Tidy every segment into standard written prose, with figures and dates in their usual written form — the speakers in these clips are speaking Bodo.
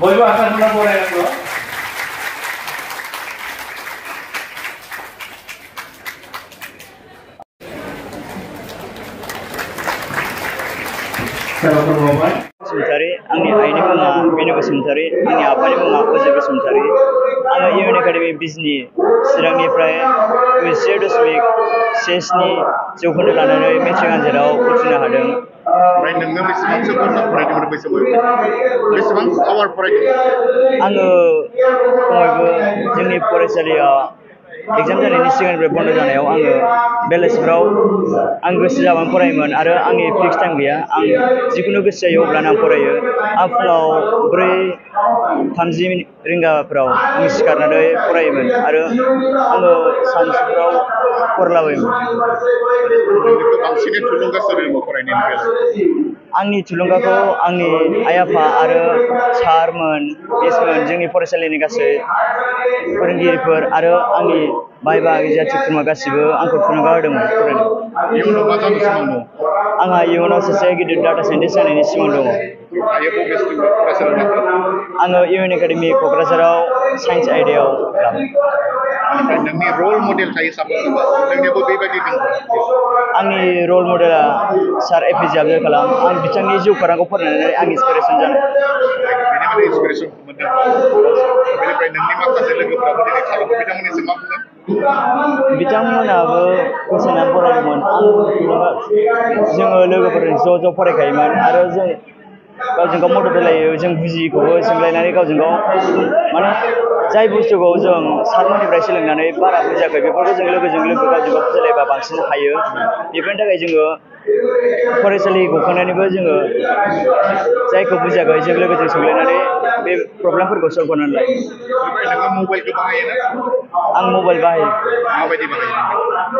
बयबो आसारफोरा फरायनांगौ बसुमतारी आंनि आइनि मुङा बिनु बसुमतारी आंनि आफानि मुङा अजय बसुमतारी आङो इउएन एकाडेमि बिजनि चिरांनिफ्राय 0.67 जौखोन्दो लानानै मेट्रिक आनजादाव उथ्रिनो हादों। ओमफ्राय नोङो बेसेबां जौखोन्दो फरायदोंमोन बै समाव बेसेबां आवार फरायदों? आङो खमैबो जोंनि फरायसालिया एग्जाम जानायनि सिगांनिफ्राय बन्द जानायाव आङो बेलासिफ्राव आं गोसो जाबानो फरायोमोन आरो आंनि फिक्स टाइम गैया आं जिखुनु गोसो जायो अब्लानो आं फरायो आं फुङाव 4:30 रिंगाफ्राव आं सिखारनानै फरायोमोन आरो आङो सानसुफ्राव फरायलाबायोमोन। बांसिनै थुलुंगा सोर होयो फरायनायनि बेलायाव? आंनि थुलुंगाखौ आंनि आइ आफा आरो सारमोन मिसमोन जोंनि फरायसालिनि गासै फोरोंगिरिफोर आरो आंनि बाय बाहागि जाथि खुरमा गासिबो आंखौ थुलुंगा होदोंमोन फरायनो। इयुनाव मा जानो सिमां दं? आंहा इयुनाव सासे गिदिर डाटा साइन्टिस्ट जानायनि सिमां दङ। आइया बबे फरायसालियाव लाखो? आङो इउएन एकाडेमि क'क्राझाराव साइन्स आयदायाव लादों। ओमफ्राय नोंनि रल मडेल थायो साफा साफा नोंनियाबो बेबायदि दङ? आंनि रल मडेला सार एपिजे आब्दुल कालाम आं बिथांनि जिउ खौरांखौ फरायनानै आं इन्सपिरेसन जादों। बेनिफ्राय इन्सपिरेसनखौ मोनदों। बेनिफ्राय नोंनि माखासे लोगोफोराबो दिनै खालामो बिथांमोननिसिम मा बुंगोन? बिथांमोनाबो गोसोनानै फरायदोंमोन जोङो लोगोफोरजों ज' फरायखायोमोन आरो जों गावजों गाव मदद होलायो जों बुजियिखौबो सोंलायनानै गावजों गाव माने जाय बुस्थुखौ जों सारमोननिफ्राय सोलोंनानै बारा बुजियाखै बेफोरखौ जों लोगोजों लोगो गावजों गाव बुजायलायबा बांसिन हायो बेफोरनि थाखाय जोङो फरायसालि गखांनानैबो जोङो जायखौ बुजियाखै जों लोगोजों सोंलायनानै बे प्रब्लेमफोरखौ सल्भ खालामनानै लायो। नोङो मबाइलखौ बाहायोना? आं मबाइल बाहायो। माबायदि बाहायो?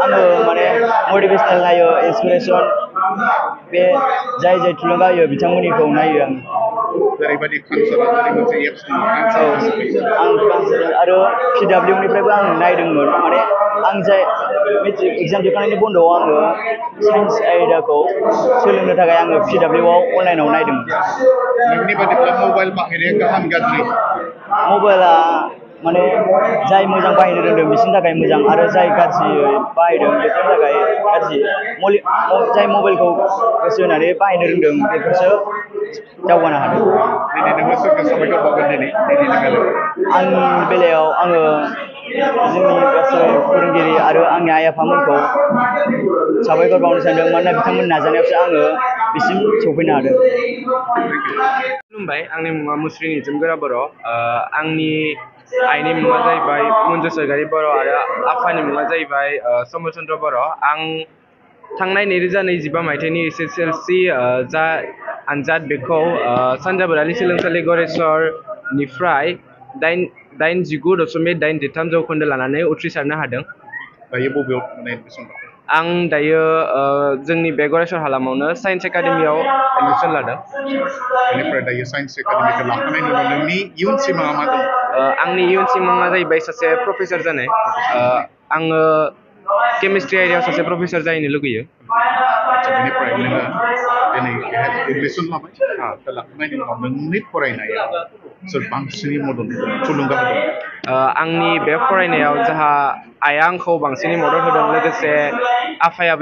आङो माने मटिभेसनेल नायो इन्सपिरेसन बे जाय थुलुंगा होयो बिथांमोननिखौ नायो आं। जेरैबायदि खानसार मोनसे एप्स दङ आं आरो PWनिफ्रायबो आं नायदोंमोन माने आं जाय मेट्रिक एग्जाम जोबखांनायनि बन्द'आव आङो साइन्स आयदाखौ सोलोंनो थाखाय आङो PWआव अनलाइनाव नायदोंमोन। नोंनि बादिब्ला मबाइल बाहायनाया गाहाम गाज्रि? मबाइला माने जाय मोजां बाहायनो रोंदों बिसोरनि थाखाय मोजां आरो जाय गाज्रियै बाहायदों बेफोरनि थाखाय गाज्रि। जाय मबाइलखौ गोसो होनानै बाहायनो रोंदों बेफोरसो दावगानो हादों। दिनै नोङो सोरखौ साबायखर बावगोन दिनैनि बेलायाव? आंनि बेलायाव आङो जोंनि गासै फोरोंगिरि आरो आंनि आइ आफामोनखौ साबायखर बावनो सानदों मानोना बिथांमोननि नाजानायावसो आङो बिसिम सौफैनो हादों। खुलुमबाय आंनि मुङा मुस्रि निजोम गोरा बर'। आंनि आइनि मुङा जाहैबाय मन्जु सरगारि बर' आरो आफानि मुङा जाहैबाय समर चन्द्र बर'। आं थांनाय 2025 मायथाइनि SSLC जा आनजाद बेखौ सानजाबरालि सोलोंसालि गरेस्वरनिफ्राय 89.83 जौखोन्दो लानानै उथ्रिसारनो हादों। दायो बबेयाव एडमिसन लादों? आं दायो जोंनि बे गरेस्वर हालामावनो साइन्स एकाडेमियाव एडमिसन लादों। बेनिफ्राय दायो साइन्स एकाडेमिखौ लाखांनायनि उनाव नोंनि इयुन सिमाङा मा दं? आंनि इयुन सिमाङा जाहैबाय सासे प्रफेसर जानाय। आङो केमिस्ट्रि आयदायाव सासे प्रफेसर जाहैनो लुगैयो। बेनिफ्राय नोङो दिनै एडमिसन लाबाय लाखांनायनि उनाव नोंनि फरायनायाव सोर बांसिनै मदद थुलुंगा होदों? आंनि बे फरायनायाव जोंहा आइया आंखौ बांसिनै मदद होदों लोगोसे आफाया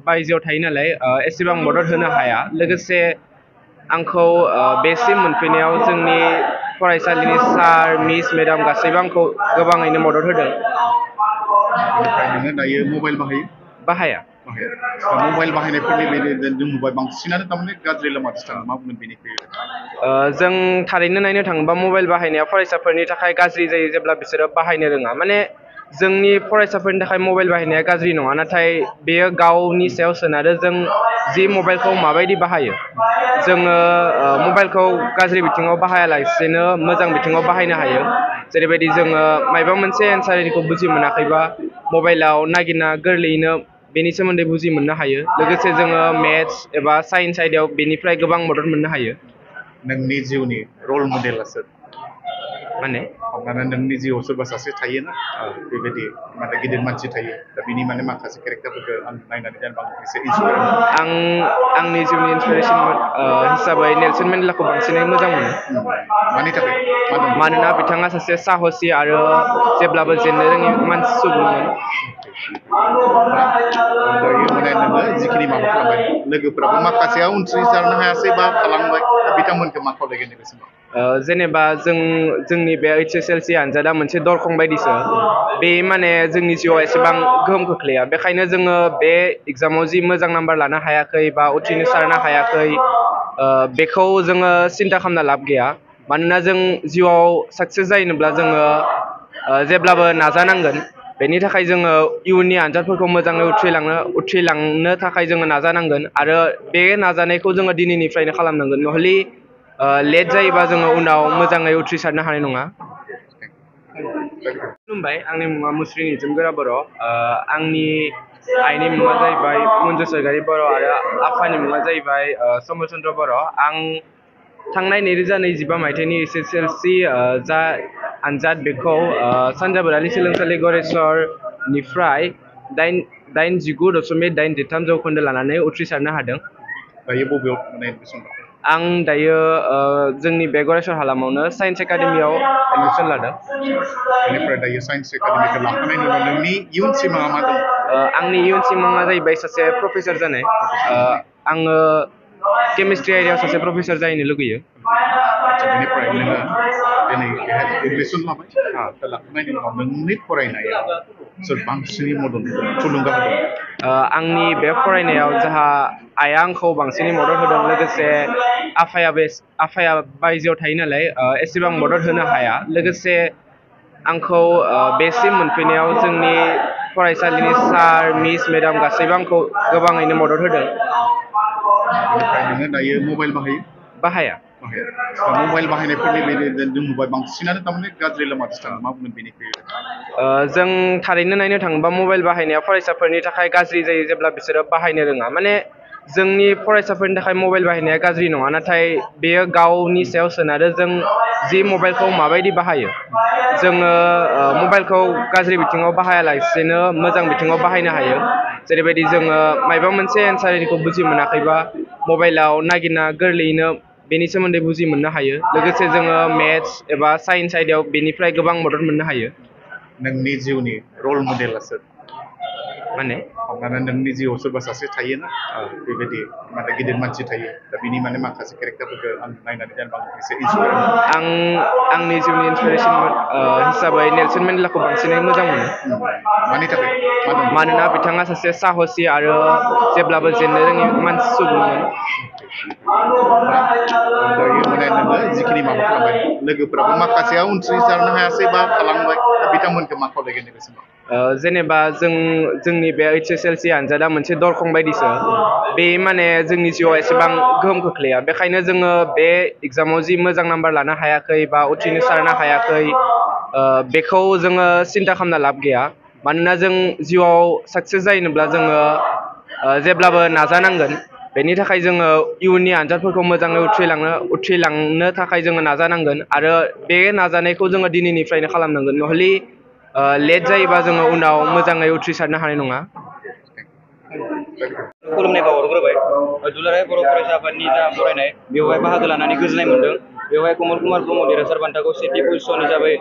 बायजोआव थायो नालाय एसेबां मदद होनो हाया लोगोसे आंखौ बेसिम मोनफैनायाव जोंनि फरायसालिनि सार मिस मेडाम गासैबो आंखौ गोबाङैनो मदद होदों। बेनिफ्राय नोङो दायो मबाइल बाहायो? बाहाया। मबाइल बाहायनायफोरनि जों नुबाय बांसिनानो थारमाने गाज्रि लामाथिं थाङो मा बुंगोन बेनिफ्राय? जों थारैनो नायनो थाङोबा मबाइल बाहायनाया फरायसाफोरनि थाखाय गाज्रि जायो जेब्ला बिसोरो बाहायनो रोङा। माने जोंनि फरायसाफोरनि थाखाय मबाइल बाहायनाया गाज्रि नङा नाथाय बेयो गावनि सायाव सोनारो जों जि मबाइलखौ माबायदि बाहायो। जोङो मबाइलखौ गाज्रि बिथिङाव बाहायालासेनो मोजां बिथिङाव बाहायनो हायो। जेरैबायदि जोङो माबा मोनसे एन्सारखौ बुजि मोनाखैबा मबाइलाव नागिरना गोरलैयैनो बेनि सोमोन्दै बुजि मोननो हायो। लोगोसे जोङो मेथ्स एबा साइन्स आयदायाव बेनिफ्राय गोबां मदद मोननो हायो। नोंनि जिउनि रल मडेला सोर? माने हमनानै नोंनि जिउआव सोरबा सासे थायोना बेबायदि माने गिदिर मानसि थायो दा बिनि माने माखासे केरेक्टारफोरखौ आं नायनानै जेनेबा एसे इन्सपायार आं आंनि जिउनि इन्सपिरेसन हिसाबै नेलसन मेन्डेलाखौ बांसिनै मोजां मोनो मानि थाखाय मा दं मानोना बिथाङा सासे साहसि आरो जेब्लाबो जेननो रोङि मानसि सुबुंमोन दायो माने नोङो जिखिनि माबा खालामबाय लोगोफोराबो माखासेया उनथ्रिसारनो हायासै बा थालांबाय दा बिथांमोनखौ मा खावलायगोन नैबे समाव जेनेबा जोंनि बे HSLC आनजादा मोनसे दरखं बायदिसो बे माने जोंनि जिउआव एसेबां गोहोम खोख्लैया बेखायनो जोङो बे एग्जामाव जि मोजां नाम्बार लानो हायाखै बा उथ्रिसारनो हायाखै बेखौ जोङो सिन्था खालामना लाब गैया मानोना जों जिउआव साक्सेस जायोब्ला जोङो जेब्लाबो नाजानांगोन बेनि थाखाय जोङो इयुननि आनजादफोरखौ मोजाङै उथ्रिलांनो थाखाय जोङो नाजानांगोन आरो बे नाजानायखौ जोङो दिनैनिफ्रायनो खालामनांगोन नहले लेट जायोबा जोङो उनाव मोजाङै उथ्रिसारनो हानाय नङा खुलुमबाय आंनि मुङा मुस्रि निजोम गोरा बर' आंनि आइनि मुङा जाहैबाय मन्जु सरगारि बर' आरो आफानि मुङा जाहैबाय समर चन्द्र बर' आं थांनाय 2025 मायथाइनि SSLC जा आनजाद बेखौ सानजा बरालि सोलोंसालि गरेस्वरनिफ्राय 89.83 जौखोन्दो लानानै उथ्रिसारनो हादों दायो बबेयाव माने एडमिसन लादों आं दायो जोंनि बे गरेस्वर हालामावनो साइन्स एकाडेमियाव एडमिसन लादों बेनिफ्राय दायो साइन्स एकाडेमिखौ लाखांनायनि उनाव नोंनि इयुन सिमाङा मा दं आंनि इयुन सिमाङा जाहैबाय सासे प्रफेसर जानाय आङो केमिस्ट्रि आयदायाव सासे प्रफेसर जाहैनो लुगैयो बेनिफ्राय नोङो दिनै एडमिसन लाबाय दा लाखांनायनि उनाव नोंनि फरायनायाव सोर बांसिनै मदद होदों थुलुंगा होदों आंनि बे फरायनायाव जाहा आइया आंखौ बांसिनै मदद होदों लोगोसे आफाया बायजोआव थायो नालाय एसेबां मदद होनो हाया लोगोसे आंखौ बेसिम मोनफैनायाव जोंनि फरायसालिनि सार मिस मेडाम गासैबो आंखौ गोबाङैनो मदद होदों बेनिफ्राय नोङो दायो मबाइल बाहाया मबाइल बाहायनायफोरनि बेलायाव जों नुबाय बांसिनानो थारमाने गाज्रि लामाथिं थाङो मा बुंगोन बेनिफ्राय जों थारैनो नायनो थाङोबा मबाइल बाहायनाया फरायसाफोरनि थाखाय गाज्रि जायो जेब्ला बिसोरो बाहायनो रोङा माने जोंनि फरायसाफोरनि थाखाय मबाइल बाहायनाया गाज्रि नङा नाथाय बेयो गावनि सायाव सोनारो जों जि मबाइलखौ माबायदि बाहायो जोङो मबाइलखौ गाज्रि बिथिङाव बाहायालासेनो मोजां बिथिङाव बाहायनो हायो जेरैबायदि जोङो माबा मोनसे एन्सारखौ बुजि मोनाखैबा मबाइलाव नागिरना गोरलैयैनो बेनि सोमोन्दै बुजि मोननो हायो लोगोसे जोङो मेथ्स एबा साइन्स आयदायाव बेनिफ्राय गोबां मदद मोननो हायो नोंनि जिउनि रल मडेला सोर माने हमनानै नोंनि जिउआव सोरबा सासे थायोना बेबायदि माने गिदिर मानसि थायो दा बिनि माने माखासे केरेक्टारफोरखौ आं नायनानै जेनेबा एसे इन्सपायार आंनि जिउनि इन्सपिरेसन हिसाबै नेलसन मेन्डेलाखौ बांसिनै मोजां मोनो मानि थाखाय मा दं मानोना बिथाङा सासे साहसि आरो जेब्लाबो जेननो रोङि मानसि सुबुंमोन दायो माने नोङो जिखिनि माबा खालामबाय लोगोफोराबो माखासेया उनथ्रिसारनो हायासै बा थालांबाय दा बिथांमोनखौ मा खावलायगोन नैबे समाव जेनेबा जोंनि बे HSLC आनजादा मोनसे दरखं बायदिसो बे माने जोंनि जिउआव एसेबां गोहोम खोख्लैया बेखायनो जोङो बे एग्जामाव जि मोजां नाम्बार लानो हायाखै बा उथ्रिसारनो हायाखै बेखौ जोङो सिन्था खालामना लाब गैया मानोना जों जिउआव साक्सेस जायोब्ला जोङो जेब्लाबो नाजानांगोन बेनि थाखाय जोङो इयुननि आनजादफोरखौ मोजाङै उथ्रिलांनो थाखाय जोङो नाजानांगोन आरो बे नाजानायखौ जोङो दिनैनिफ्रायनो खालामनांगोन नहले लेट जायोबा जोङो उनाव मोजाङै उथ्रिसारनो हानाय नङा खुलुमनाय बावहरग्रोबाय दुलाराय बर' फरायसा आफादनि जा फरायनाय बेवहाय बाहागो लानानै गोजोननाय मोन्दों बेवहाय कमल कुमार ब्रह्म देरहासार बान्थाखौ सेथि पजिसन हिसाबै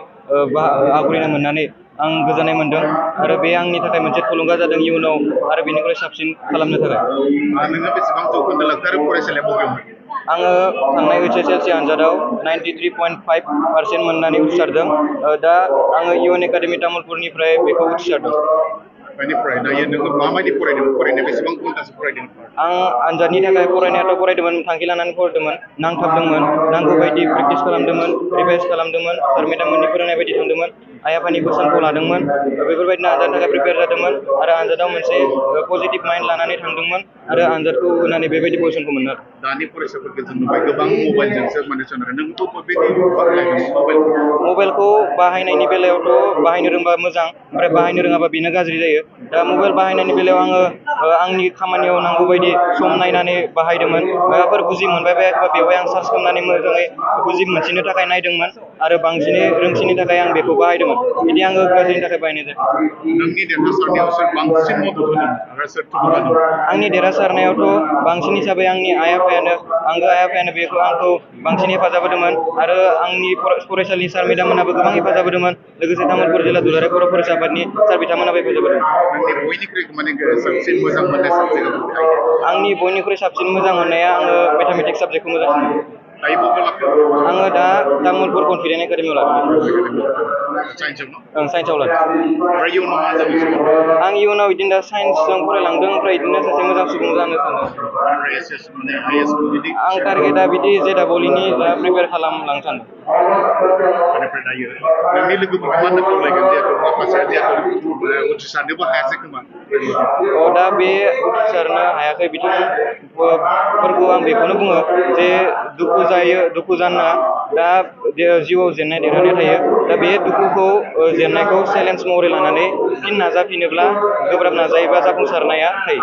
आवग्रिनो मोननानै आं गोजोननाय मोन्दों आरो बे आंनि थाखाय मोनसे थुलुंगा जादों इयुनाव आरो बेनिख्रुइ साबसिन खालामनो थाखाय नोङो बेसेबां जौखोन्दो लाखो आरो फरायसालिया बबेयावमोन आङो थांनाय HSLC आनजादाव 93.5% मोननानै उथ्रिसारदों दा आङो इउएन एकाडेमि तामुलपुरनिफ्राय बेखौ उथ्रिसारदों बेनिफ्राय दायो नोङो माबायदि फरायनाया बेसेबां घन्टासो फरायदोंमोन आं आनजादनि थाखाय फरायनायाथ' फरायदोंमोन थांखि लानानै फरायदोंमोन नांथाबदोंमोन नांगौ बायदि प्रेक्टिस खालामदोंमोन रिभाइस खालामदोंमोन सार मेडाममोननि फोरोंनाय बायदि थांदोंमोन आइ आफानि बोसोनखौ लादोंमोन बेफोरबायदिनो आनजादनि थाखाय प्रिपेयार जादोंमोन आरो आनजादाव मोनसे पजिटिभ माइन्ड लानानै थांदोंमोन आरो आनजादखौ होनानै बेबायदि पजिसनखौ मोनो आरो दानि फरायसाफोरखौ जों नुबाय गोबां मबाइलजोंसो माने सोनारो नोंबो बेबायदि बाहायदों मबाइलखौ बाहायनायनि बेलायावथ' बाहायनो रोंबा मोजां ओमफ्राय बाहायनो रोङाबा बेनो गाज्रि जायो दा मबाइल बाहायनायनि बेलायाव आङो आंनि खामानियाव नांगौ बायदि सम नायनानै बाहायदोंमोन माबाफोर बुजि मोनबाय बायाखैबा बेवहाय आं सार्च खालामनानै मोजाङै बुजि मोनसिनो थाखाय नायदोंमोन आरो बांसिनै रोंसिननो थाखाय आं बेखौ बाहायदोंमोन बिदि आङो गाज्रिनि थाखाय बाहायनाय जायाखै नोंनि देरहासारनायाव सोर बांसिन मदद होदों आरो सोर थुलुंगा होदों आंनि देरहासारनायावथ' बांसिन हिसाबै आंनि आइ आफायानो आंगो आइ आफायानो बेखौ आंखौ बांसिन हेफाजाब होदोंमोन आरो आंनि फरायसालिनि सार मेडाममोनाबो गोबां हेफाजाब होदोंमोन लोगोसे तामुलपुर जिल्ला दुलाराय बर' फरायसा आफादनि सार बिथांमोनाबो हेफाजाब होदों नोंनि बयनिख्रुइ माने साबसिन मोजां मोननाय साबजेक्टआ आंनि बयनिख्रुइ साबसिन मोजां मोननाया आङो मेथामेटिक्स साबजेक्टखौ मोजां मोनो दायो बबेयाव लाखो आङो दा तामुलपुर कनफिडेन्ट एकाडेमियाव लादों साइन्सआव न ओं साइन्सआव लादों ओमफ्राय इयुनाव मा जानो सानो आं इयुनाव बिदिनो दा साइन्सजों फरायलांदों ओमफ्राय बिदिनो सासे मोजां सुबुं जानो सानदों आइएसएस माने आइएस बिदि आं टारगेटआ बिदि JEE दा प्रिपेयार खालामलांनो सानदों बेनिफ्राय दायो नोंनि लोगोफोरखौ मा खावलायगोन जिहेतु माखासे जिहेतु उथ्रिसारनोबो हायासै खोमा दा बे उथ्रिसारनो हायाखै बिथांफोरखौ आं बेखौनो बुङो जे दुखु जाना दा जिउआव जेननाय देरहानाय थायो दा बे दुखुखौ जेननायखौ चेलेन्ज महरै लानानै फिन नाजाफिनोब्ला गोब्राब नाजायोबा जाफुंसारनाया थायो